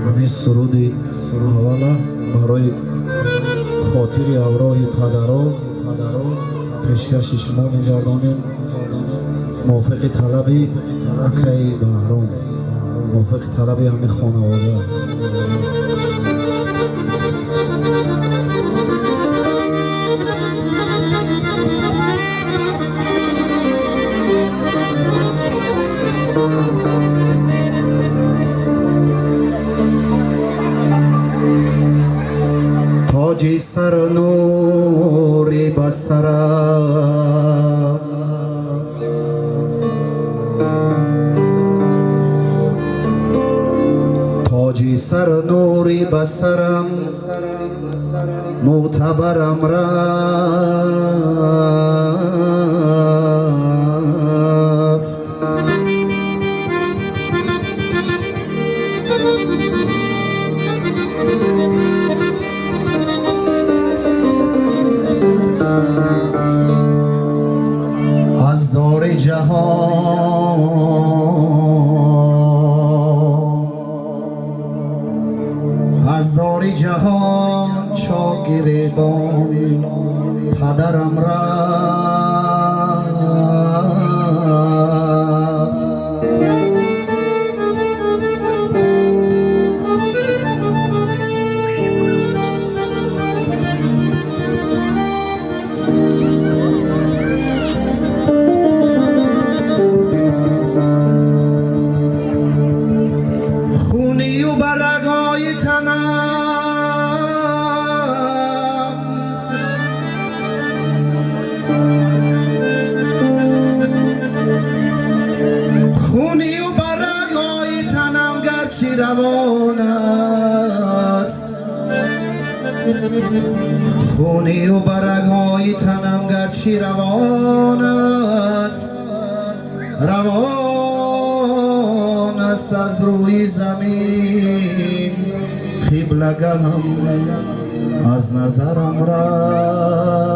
Ҳамин суруди аввала барои хотири авроҳи падаро пешкаши шумо мегардонем, мувофиқи талаби акаи Баҳром, мувофиқи талаби ҳамин хонавода. Тоҷи сар нури басарам, тоҷи сар нури басарам, мӯътабарам рафт. Аз дори ҷаҳон, аз дори ҷаҳон чогиребон падарам рафт. Хунию барагои танам, хунию барагои танам гарчи равон аст, хунию барагои танам гарчи равон аст, равон аст аз рӯи замин қиблагаҳам аз назарам рафт.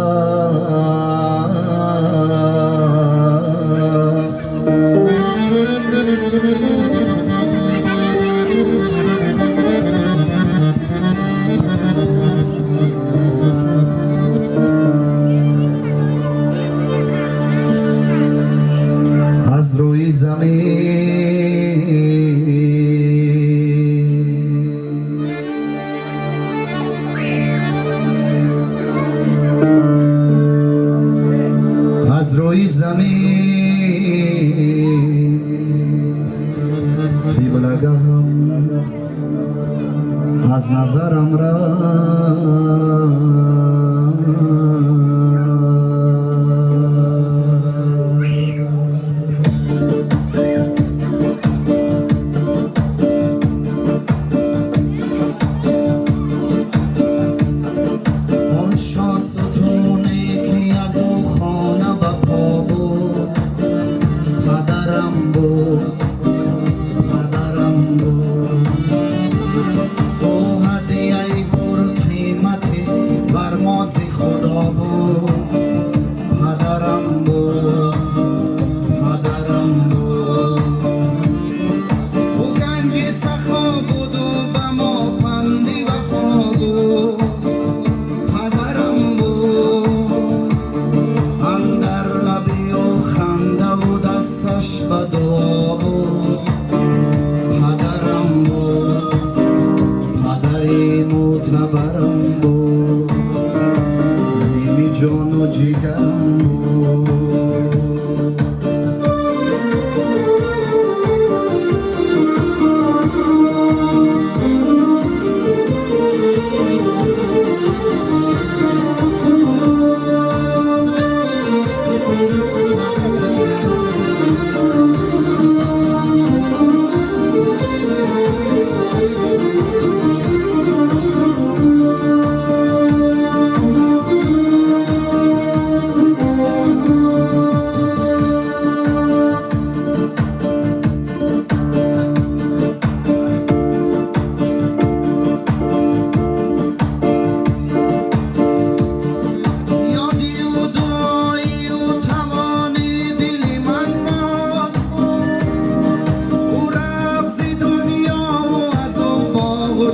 Аз рӯи замин, аз рӯи замин қиблагаҳам аз назарам рафт. Он шоҳсутуне ки аз ӯ хона ба по буд, падарам буд, падарам буд. Ӯ ҳадияи пурқимат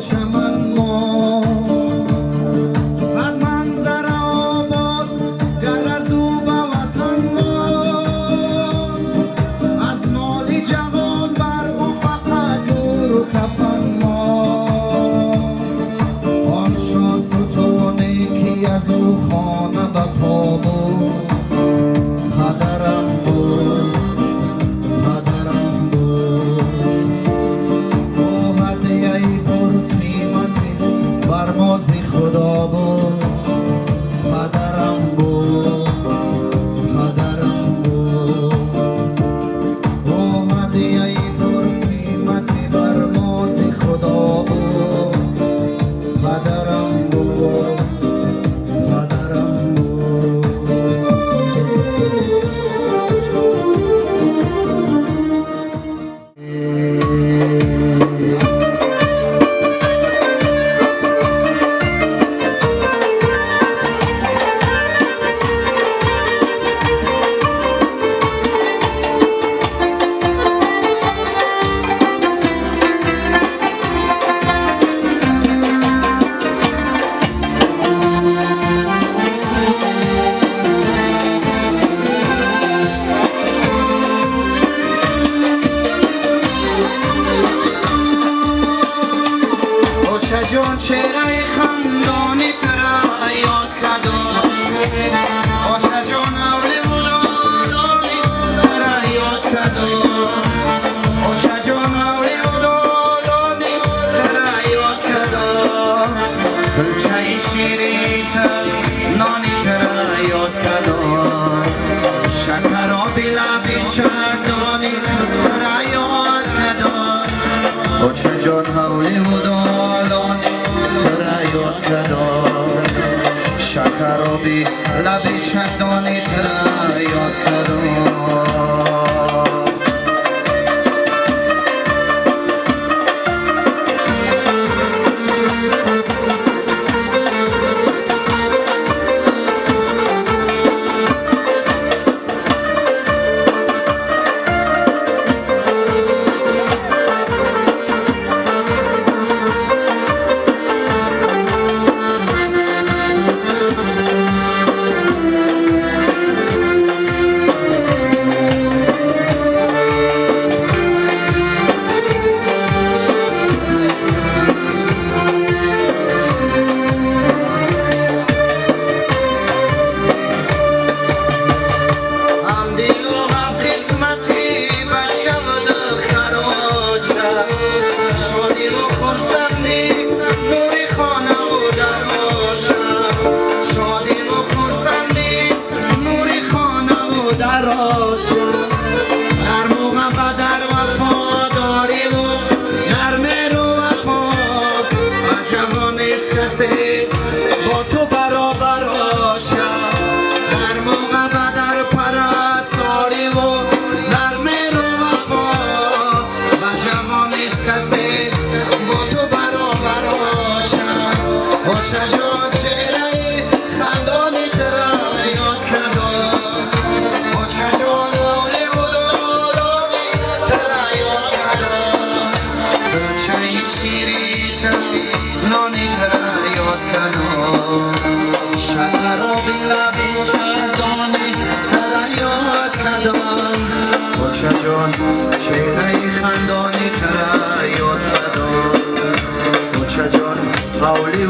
чаман мо сад манзара обод гар аз ӯ ба ватан мо аз моли ҷаҳон бар ӯ фақат гӯру кафан мо он шоҳсутуне ки аз ӯ хона ба по буд падарам буд, падарам буд. Ӯ ҳадияи пурқимате бар мо зи Худо буд, падарам буд, падарам буд. Ӯ ҳадияи пурқимате бар мо зи Худо буд, падарам буд, падарам буд. Очаҷон, чеҳраи хандони тура ёд кардам. Очаҷон, ҳавли удолони тура ёд кардам. Очаҷон, ҳавли удолони тура ёд кардам. Кулчаи ширита, нони тура ёд кардам. Шакароби лаби чакдони тура ёд кардам. Очаҷон, ҳавли удолони тура ёд кардам. Шакароби лаби чакдони тура ёд кардам. Ҳамдилу ҳамқисмати бачаву духтароча, шодиву хурсандӣ нури хонаву дароча, шодиву хурсандӣ нури хонаву дароча. Дар муҳаббат, дар вафодориву дар меҳру вафо ба ҷаҳон нест касе бо ту баробар, оча. Дар муҳаббат, дар парастнориву дар меҳру вафо ба ҷаҳон нест касе бо ту баробар, оча. Очаҷон, чеҳраи хандони тура ёд кардам. Очаҷон, ҳавли удолони тура ёд кардам. Кулчаи ширита, нони тура ёд кардам. Шакароби лаби чакдони тура ёд кардам. Очаҷон, чеҳраи хандони тура ёд кардам. Очаҷон, ҳавли